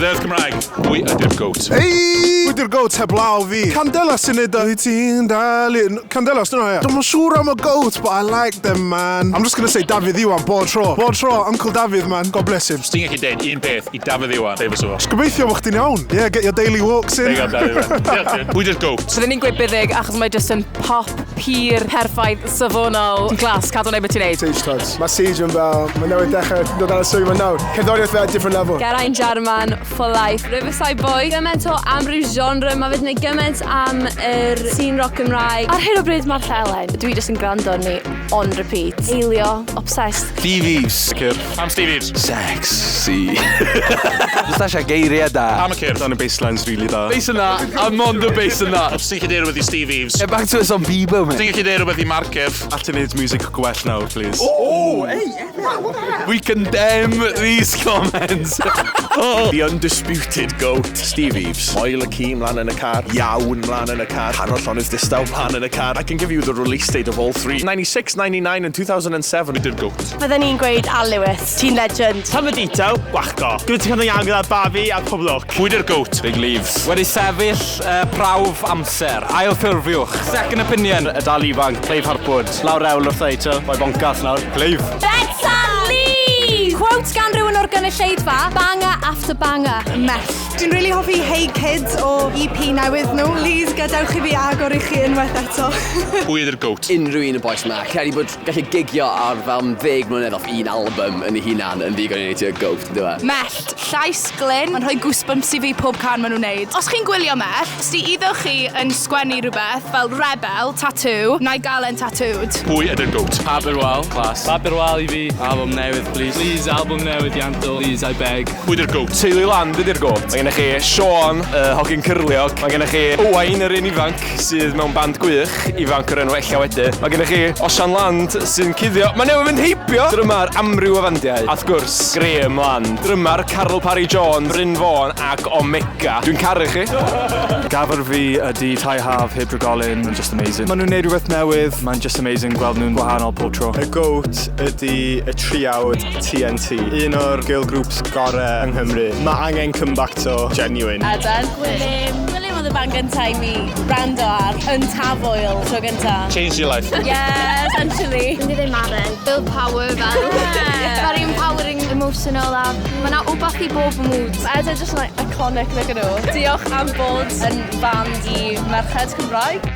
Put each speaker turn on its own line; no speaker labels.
Cerddoriaeth Cymraeg, pwy ydy'r GOAT?
Ei! Pwy di'r GOAT heblaw fi? Candelas sy'n neud o. Wyt ti'n dal i... Candelas, dyna ie. Dwi'm yn siŵr am y GOAT, but I like them, man. I'm just gonna say Dafydd Iwan bob tro. Bob tro, Uncle Dafydd, man. God bless him.
Os ti'n gallu deud un peth i Dafydd Iwan, be fysa fo?
Jyst gobeithio bod chdi'n iawn. Yeah, get your daily walks in.
There you go, Dafydd Iwan. Diolch, dude. Pwy di'r GOAT?
Byddwn ni'n gweud Buddug achos mae jyst yn pop pur, perffaith, safonol. Ti'n class, cadw wneud beth ti'n neud.
Sage Todz. Mae Sage yn fel, mae newydd dechrau dod ar y swydd nawr. Cerddoriaeth fe at different level.
Geraint Jarman for life. Riverside Boy. Gymaint o amryw genre, mae fe 'di gwneud gymaint am yr scene rock Gymraeg.
Ar hyn o bryd mae'r Llelen. Dwi jyst yn gwrando arni on repeat. Eilio, obsessed.
Steve Eaves.
Cyrff. Pam Steve Eaves?
Sexy. Just eisiau geiriau da.
Pam y Cyrff?
Dan y basslines really da.
Bass yna, a mond y bass yna.
Os ti'n gallu deud rhywbeth i Steve Eaves.
Get back to us on Bieber, mate.
Os ti'n gallu deud rhywbeth i Mark Cyrff.
Allan neud music gwell nawr, please.
Oh, hey, We condemn these comments.
The undisputed GOAT, Steve Eaves. Moel y ci mlaen yn y car, iawn mlaen yn y car, canol llonydd distaw mlaen yn y car. I can give you the release date of all three. 96, 99 and 2007.
Ydy'r GOAT.
Fydden ni'n gweud Al Lewis, ti'n legend.
Pam y detail, gwachgo. Gwyd ti'n cael iawn gyda Babi a pob lwc.
Pwy di'r GOAT?
Big leaves. Wedi sefyll prawf amser. Ail ffurfiwch. Second opinion.
Y dal ifanc, Clive Harpwood. Lawr ewl wrth ei, boi boncath nawr.
Clive.
Betsan Lee! Quote gan rhywun o'r gynulleidfa, banger after banger.
Mellt. Dwi'n really hoffi Hey Kids o EP newydd nhw. Please, gadewch i fi agor i chi unwaith eto.
Pwy ydy'r GOAT?
Unrhyw un y bois ma. Credu bod gallu gigio ar fel 10 mlynedd off un album yn ei hunan yn ddigon i wneud ti y GOAT, ynddo fe?
Mellt, llais Glyn, mae'n rhoi goosebumps i fi pob cân maen nhw'n neud. Os chi'n gwylio Mellt, os di iddo chi yn sgwennu rhywbeth fel rebel, tattoo, na i gael e'n tattooed.
Pwy ydy'r GOAT?
Papur Wal, class. Papur Wal i fi, album newydd, please. Please, album newydd, Ianto. Please, I beg.
Pwy ydy'r GOAT?
Teulu Land ydy'r GOAT. Mae gennych chi Sean, hogyn cyrliog. Mae gennych chi Owain, yr un ifanc, sydd mewn band gwych, ifanc o'r enw Ella Wedi. Mae gennych chi Osian Land, sy'n cuddio. Mae newydd fynd heibio! Drymar amryw o fandiau. A wrth gwrs, Graham Land. Drymar Caryl Parry Jones, Bryn Fôn ac Omega. Dwi'n caru chi.
Gafr fi ydy Tai Haf heb Drigolyn. Mae'n just amazing. Maen nhw'n neud rhywbeth newydd. Mae'n just amazing gweld nhw'n gwahanol pob tro.
Y GOAT ydy y triawd TNT. Un o'r girl groups gorau yng Nghymru. Mae angen comeback to, genuine.
Eden. Gwilym. Gwilym oedd y band gyntaf i mi rando ar yn Tafwyl tro gynta.
Changed your life.
Yeah, essentially.
Dwi'n dweud Maren. Build power fel. Very empowering, emotional a mae yna wbath i bob mood.
Mae Eden just like iconic nag nhw. Diolch am bod yn band i merched Cymraeg.